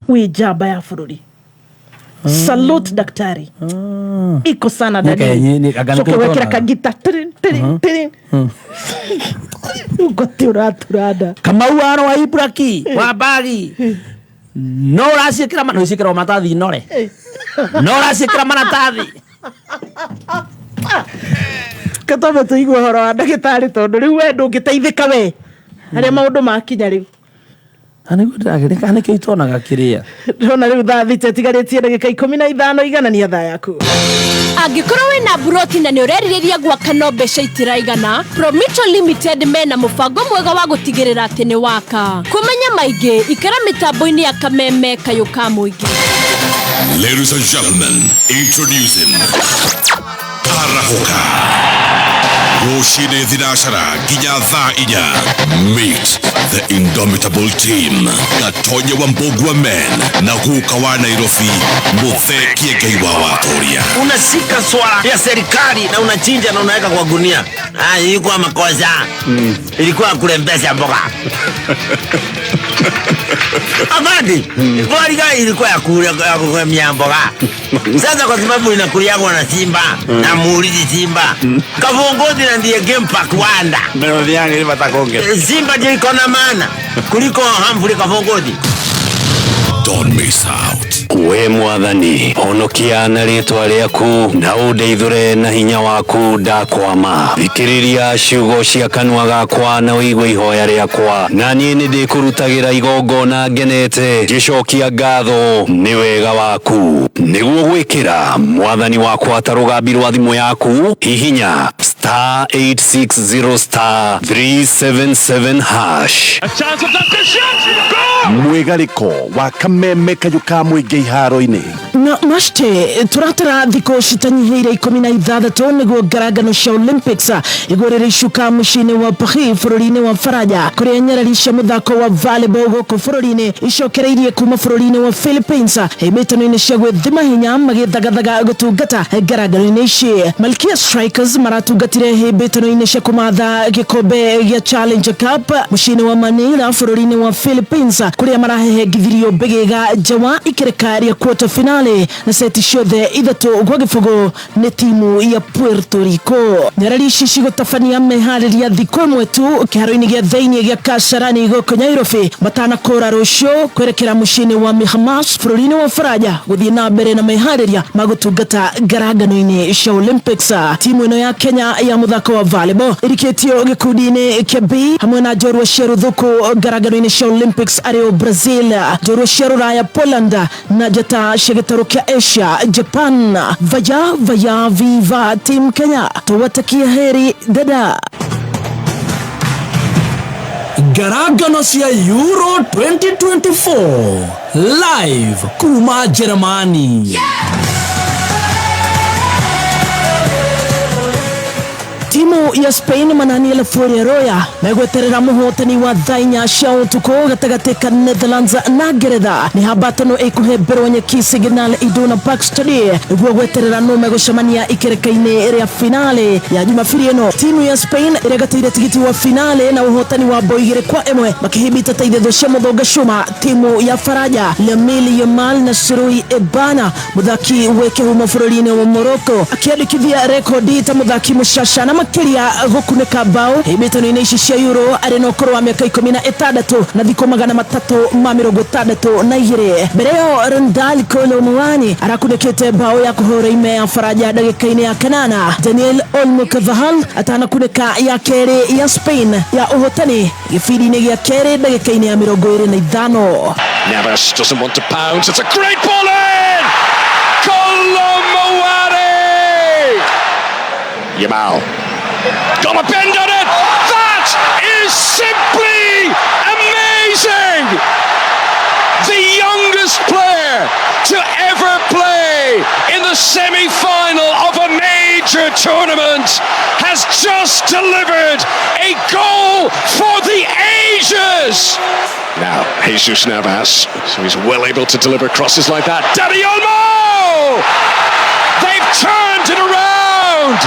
Wĩ njamba ya bũrũri. Salute, daktari. Iko sana. Nĩ dadi. anga nĩkĩo Coke wekĩra tonaga. Kagita tirin, tirin, tirin. Ngote ũraturanda. Kamau waro wa Ibraki wa bagi no ũraciĩkĩra no ciĩkĩrwo matathi nore no ũraciĩkĩra maratathi. Katwambe tũigue ũhoro wa ndagĩtarĩ, tondũ rĩu we ndũngĩteithĩka we harĩa maũndũ makinya rĩu. Na nĩguo ndĩrageria nĩkĩo itonaga kĩrĩa. Ndĩrona rĩu thaa 6 ĩtigarĩtie ndagĩka 15. Iganania thaa yaku. Angĩkorwo wĩna mburoti na nĩ ũrerirĩria gwaka no mbeca itiraigana, Promito Limited mena mũbango mwega wa gũtigĩrĩra atĩ nĩ waka. Kũmenya maingĩ, ikara mĩtambo-inĩ ya Kameme Kayũ ka Mũingĩ. Ladies and gentlemen, introducing Arahuka. Rũcinĩ thinacara nginya thaa 4. Meet the indomitable team. Gatonye wa Mbogua Men na guka wa Nairobi Muthee Kiengei wa Watoria. Unashika swala ya serikali na unachinja na unaweka kwa gunia. Ah, ilikuwa makosa. Ilikuwa kurembesha mboga. Afandi, mboga ilikuwa ya kule ya kugemia mboga. Sasa kwa sababu inakuliagwa na simba na muulizi simba. Kavongozi na ndiye game park Wanda. Mĩrũthi yangu batakonge. Simba ndio iko na maana kuliko Humphrey Kavongozi. Don't miss out. We Mwathani, honokia na rĩtwa rĩaku na ũndeithũre na hinya waku. Ndakwama, thikĩrĩria ciugo cia kanua gakwa na ũigue ihoya rĩakwa, na niĩ nĩ ndĩkũrutagĩra igongona ngenete, ngĩcokia ngatho nĩ wega waku. Nĩguo gwĩkĩra Mwathani wakwa ta rũgambi rwa thimũ yaku, hihinya *860*377#. Mwĩgarĩko wa Kameme Kayũ ka Mũingĩ iharo-inĩ. Na mashte tũratara thikũ citanyihĩire 16 nĩguo ngarangano cia Olympics igũrĩre icuka mũciĩ-inĩ wa Paris bũrũri-inĩ wa Faranja, kũrĩa nyarari cia mũthako wa volleyball gũkũ bũrũri-inĩ icokereirie kuma bũrũri-inĩ wa Philippines hĩmbĩtano-inĩ cia gwĩthima hinya magĩthagathaga gũtungata ngarangano-inĩ ici. Malkia Strikers maratungatire hĩmbĩtano-inĩ cia kũmatha gĩkombe gĩa Challenge Cup mũciĩ-inĩ wa Manila bũrũri-inĩ wa Philippines, kũrĩa marahehengithirio mbĩgĩga njawa ikereka rĩa quarter finale na seti ciothe 3-0 nĩ timu ya Puerto Rico. Nyarari ici cigũtabania meharĩria thikũ ĩmwe tu kĩharo-inĩ gĩa thĩinĩ gĩa Kasarani gũkũ Nairobi matanakũra rũciũ kwerekera mũciĩ-inĩ wa Miramas bũrũri-inĩ wa Faranja gũthiĩ na mbere na meharĩria ma gũtungata ngarangano-inĩ cia Olympics. Timu ĩno ya Kenya ya mũthako wa volleyball ĩrikĩtio gĩkundi-inĩ kĩa B hamwe na njorua cia rũthũkũ ngarangano-inĩ cia Olympics arĩo Brazil, njorua cia rũraya Poland na njata cia gĩtarũ kĩa Asia Japan. Vaya vaya, viva team Kenya, tuwatakia heri dada. Ngarangano cia Euro 2024 live kuma Jeremani. Timu ya Spain manani La Furia Roya megweterera mũhotani wa thaa 4 cia ũtukũ gatagatĩ ka Netherlands na Ngeretha. Nĩ hambatano ĩkũhemberwo nyeki Signal Iduna Park Stadium nĩguo gweterera nũ megũcemania ikereka-inĩ rĩa finale ya Jumabiri ĩno. Timu ya Spain ĩregatĩire tigiti wa finale na ũhotani wa bao 2-1 makĩhĩmbĩta ta ithatũ cia mũthonga cuma timu ya Faranja. Lamine Yamal na Sirui Ebana, mũthaki wĩ kĩhumo bũrũri-inĩ wa Morocco, akĩandĩkithia rekondi ta mũthaki mũcaca na makĩria gũkunĩka bao hĩmbĩtano-inĩ ici cia Euro arĩ na ũkũrũ wa mĩaka 16 na thikũ 362. Mbere ĩyo Randal Kolo Muani arakunĩkĩte bao ya kũhũra ime ya Faranja ndagĩka-inĩ ya kanana, Daniel Olmo Carvajal atanakunĩka ya kerĩ ya Spain ya ũhotani gĩbindi-inĩ gĩa kerĩ ndagĩka-inĩ ya 25. Navas doesn't want to pounce. It's a great ball in! Kolo Muani! Yamal. Got a bend on it! That is simply amazing! The youngest player to ever play in the semi-final of a major tournament has just delivered a goal for the ages! Now, Jesus Navas, so he's well able to deliver crosses like that. Dani Olmo! They've turned it around!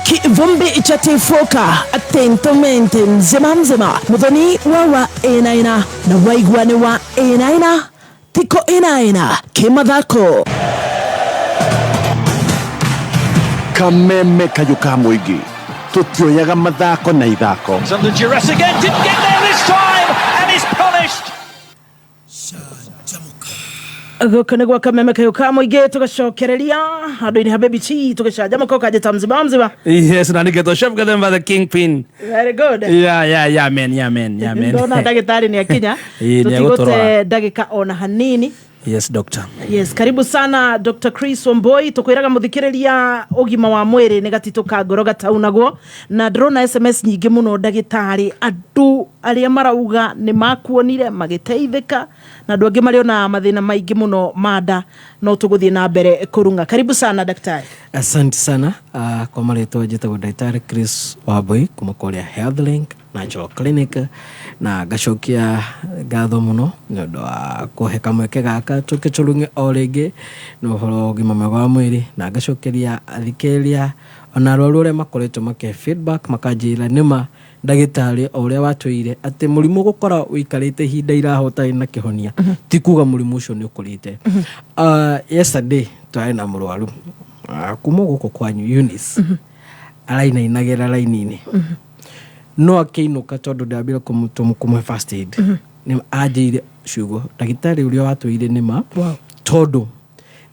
Kivumbi chatifuka atentamente mzima mzima muthoni wa wa ĩnaina na waigua nĩ wa ĩnaina. Thikũ ĩna kĩmathako. Kameme kayũ ka mũingĩ, tũtioyaga mathako na ithako. It's under duress again, didn't get there this time, and is punished. Gũkũ nĩ gwa Kameme kayũ ka mũingĩ, tũgacokereria handũ-inĩ ha Baby T, tũgĩcanjamũka ũkanjĩta mzima mzima. Yes, na nĩgetwo Chef Gathemba the Kingpin. Very good. Yeah, man, yeah, man, yeah, man. Ndona ndagĩtarĩ nĩ akinya. Ĩĩ, nĩ tũtigũte egũtũrora. ndagĩka ona hanini. Yes, doctor. Yes, karibu sana Dr. Chris Wamboi. Tukwiraga muthikiriria ugima wa mwiri ni gatitu ka ngoro gataunagwo, na ndĩrona SMS nyingĩ mũno ndagĩtarĩ, andũ arĩa marauga nĩ makuonire magĩteithĩka na andũ angĩ marĩ ona mathĩna maingĩ mũno ma nda, no tũgũthiĩ na mbere kũrung'a. Karibu sana daktari. Asante sana. Kwa marĩtwa njĩtagwo ndagĩtarĩ Chris Wambui kuma kũrĩa Healthlink Natural Clinic, na ngacokia ngatho mũno nĩ ũndũ wa kũhe kamweke gaka tũke tũrung'e o rĩngĩ nĩ ũhoro wa ũgima mwega wa mwĩrĩ, na ngacokeria athikĩrĩria ona arwaru arĩa makoretwo makĩhe feedback makanjĩra nĩma ndagĩtarĩ o ũrĩa watwĩire atĩ mũrimũ gũkora ũikarĩte ihinda iraha ũtarĩ na kĩhonia ti kuga mũrimũ ũcio nĩ ũkũrĩte. Yesterday twarĩ na mũrwaru kuma gũkũ kwanyu Eunice, arainainagĩra raini-inĩ no akĩinũka tondũ ndambire kũmũhe first aid, nĩ anjĩire ciugo ndagĩtarĩ ũrĩa watwĩire nĩma, tondũ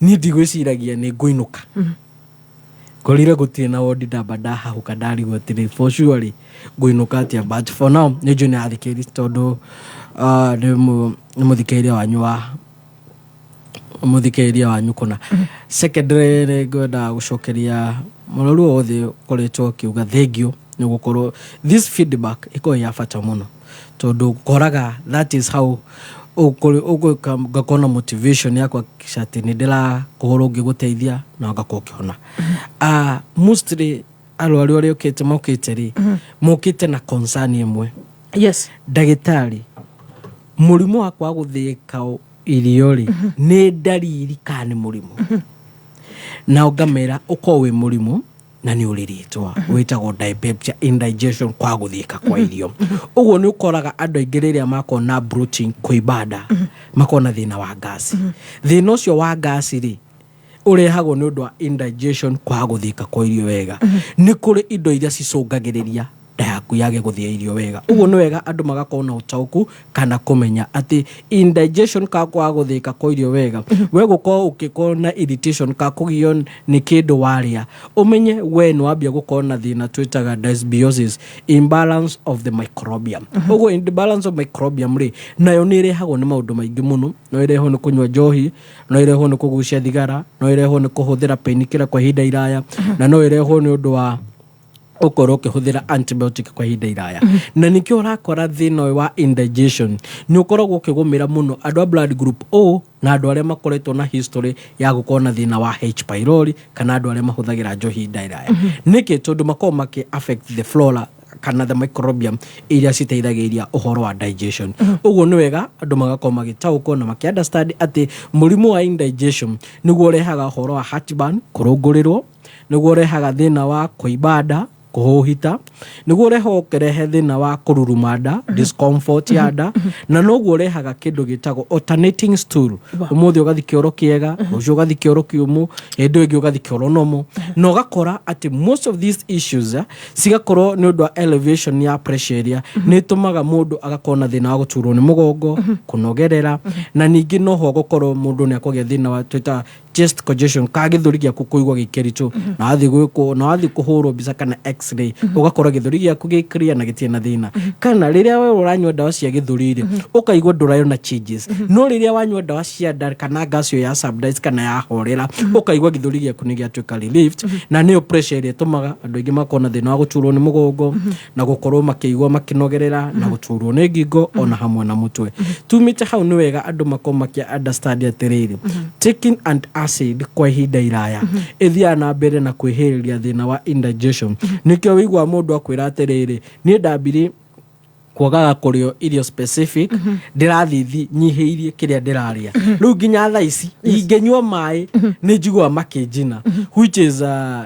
niĩ ndigwĩciragia nĩ ngũinũka, ngorire gũtirĩ na wondi, ndamba ndahahũka ndarigwo atĩrĩ for sure ngũinũka atĩa, but for now nĩ njũĩ nĩ athikĩrĩria tondũ nĩ mũthikĩrĩria wanyu wa mũthikĩrĩria wanyu kũna. Secondary, nĩ ngwenda gũcokeria mũrwaru o wothe ũkoretwo akiuga thengiũ nĩ gũkorwo this feedback ĩkoragwo ya bata mũno, tondũ ũkoraga that is how ngakorwo na motivation ya kuhakikisha atĩ nĩ ndĩrakũhũrwo ngĩgũteithia na ũgakorwo ũkĩhona. Mostly arwaru arĩa ũkĩte mokĩte rĩ, mokĩte na concern ĩmwe. Ndagĩtarĩ, mũrimũ wa kwaga gũthĩĩka irio rĩ, nĩ ndariri kana nĩ mũrimũ? Nao ngamera ũkorwo wĩ mũrimũ na nĩ ũrĩ rĩtwa wĩtagwo dyspepsia, indigestion, kwaga gũthĩĩka kwa irio. Ũguo nĩ ũkoraga andũ aingĩ rĩrĩa makorwo na bloating, kũimba nda, makorwo na thĩna wa ngasi. Thĩna ũcio wa ngasi rĩ, ũrehagwo nĩ ũndũ wa indigestion, kwaga gũthĩĩka kwa irio wega. Nĩ kũrĩ indo iria cicũngagĩrĩria nda yaku yage gũthĩa irio wega. Ũguo nĩ wega andũ magakorwo na ũtaũku kana kũmenya atĩ indigestion ka kwaga gũthĩĩka kwa irio wega, we gũkorwo ũkĩkorwo na irritation ka kũgio nĩ kĩndũ warĩa, ũmenye we nĩ wambia gũkorwo na thĩna twĩtaga dysbiosis, imbalance of the microbiome. Ũguo imbalance of microbiome rĩ, nayo nĩ ĩrehagwo nĩ maũndũ maingĩ mũno. No ĩrehwo nĩ kũnyua njohi, no ĩrehwo nĩ kũgucia thigara, no ĩrehwo nĩ kũhũthĩra painkiller kwa ihinda iraya, na no ĩrehwo nĩ ũndũ wa ũkorwo ũkĩhũthĩra antibiotic kwa ihinda iraya. Na nĩkĩo ũrakora thĩna ũyũ wa indigestion nĩ ũkoragwo ũkĩgũmĩra mũno andũ a blood group O na andũ arĩa makoretwo na history ya gũkorwo na thĩna wa H pylori kana andũ arĩa mahũthagĩra njohi ihinda iraya. Nĩkĩ? Tondũ makoragwo makĩ affect the flora kana the microbiome iria citeithagĩrĩria ũhoro wa digestion. Ũguo nĩ wega andũ magakorwo magĩtaũkwo na makĩ understand atĩ mũrimũ wa indigestion nĩguo ũrehaga ũhoro wa heartburn, kũrũngũrĩrwo, nĩguo ũrehaga thĩna wa kũimba nda, kũhũhita, nĩguo ũrehaga ũkĩrehe thĩna wa kũruruma nda, discomfort ya nda, na noguo ũrehaga kĩndũ gĩtagwo alternating stool, ũmũthĩ ũgathi kĩoro kĩega, rũciũ ũgathi kĩoro kĩũmũ, hĩndĩ ĩyo ĩngĩ ũgathi kĩoro nomo, na ũgakora atĩ most of these issues cigakorwo nĩ ũndũ wa elevation ya pressure ĩrĩa nĩ ĩtũmaga mũndũ agakorwo na thĩna wa gũturwo nĩ mũgongo, kũnogerera, na ningĩ noho gũkorwo mũndũ nĩ akũgĩa thĩna wa twĩtaga chest congestion ka gĩthũri gĩaku kũigua gĩ kĩritũ, na wathiĩ gwĩkwo na wathiĩ kũhũrwo mbica kana X-ray ũgakora gĩthũri gĩaku gĩ clear na gĩtirĩ na thĩna. Kana rĩrĩa we ũranyua ndawa cia gĩthũri rĩ, ũkaigua ndũrayona changes, no rĩrĩa wanyua ndawa cia nda kana gas ĩyo ya subsidize kana yahorera, ũkaigua gĩthũri gĩaku nĩ gĩatuĩka relieved. Na nĩyo pressure ĩrĩa ĩtũmaga andũ aingĩ makorwo na thĩna wa gũturwo nĩ mũgongo na gũkorwo makĩigua makĩnogerera na gũturwo nĩ ngingo ona hamwe na mũtwe. Tumĩte hau, nĩ wega andũ makorwo makĩ understand atĩrĩrĩ, taking antacid kwa ihinda iraya ĩthiaga na mbere na kwĩhĩrĩria thĩna wa indigestion. Nĩkĩo wĩiguaga mũndũ akwĩra atĩrĩrĩ, niĩ ndambiri kwagaga kũrĩo irio specific, ndĩrathiĩ nyihĩirie kĩrĩa ndĩrarĩa, rĩu nginya thaa ici ingĩnyua maĩ nĩ njiguaga makĩnjina. Which is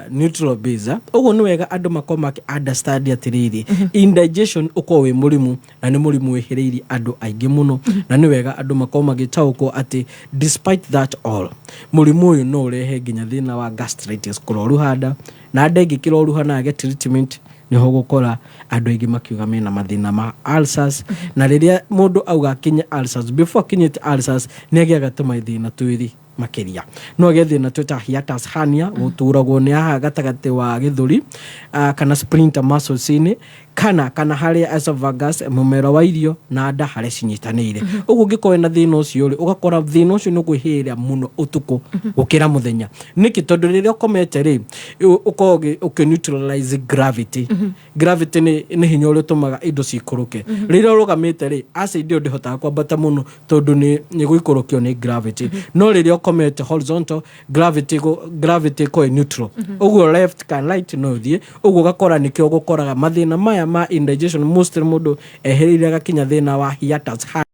neutral base, eh? Ũguo nĩ wega andũ makorwo makĩ understand atĩrĩrĩ, indigestion ũkorwo wĩ mũrimũ, na nĩ mũrimũ wĩhĩrĩirie andũ aingĩ mũno, na nĩ wega andũ makorwo magĩtaũkwo atĩ despite that all, mũrimũ ũyũ no ũrehe nginya thĩna wa gastritis, kũroruha nda, na nda ĩngĩkĩroruha na age treatment, nĩho gũkora andũ aingĩ makiuga mena mathĩna ma ulcers. Na rĩrĩa mũndũ auga akinye ulcers, before akinyĩte ulcers, nĩ agĩaga tũmathĩna twĩrĩ makĩria. No agĩe thĩna twĩta hiatus hernia, gũturagwo nĩ haha gatagatĩ wa gĩthũri, kana sphincter muscles-inĩ, kana harĩa esophagus, mũmero wa irio na nda harĩa cinyitanĩire. Ũguo ũngĩkorwo na thĩna ũcio rĩ, ũgakora thĩna ũcio nĩ ũkwĩhĩrĩra mũno ũtukũ gũkĩra mũthenya. Nĩkĩ? Tondũ rĩrĩa ũkomete rĩ, ũkoragwo ũkĩ neutralize gravity. Gravity nĩ hinya ũrĩa ũtũmaga indo cikũrũke. Rĩrĩa ũrũgamĩte rĩ, acid ĩyo ndĩhotaga kwambata mũno tondũ nĩ gũikũrũkio nĩ gravity. No rĩrĩa ũkomete horizontal, gravity ĩkoragwo ĩ neutral, ũguo left kana right no ũthiĩ. Ũguo ũgakora nĩkĩo gũkoraga mathĩna maya ma indigestion mostly mũndũ ehereire agakinya thĩna wa hiatus.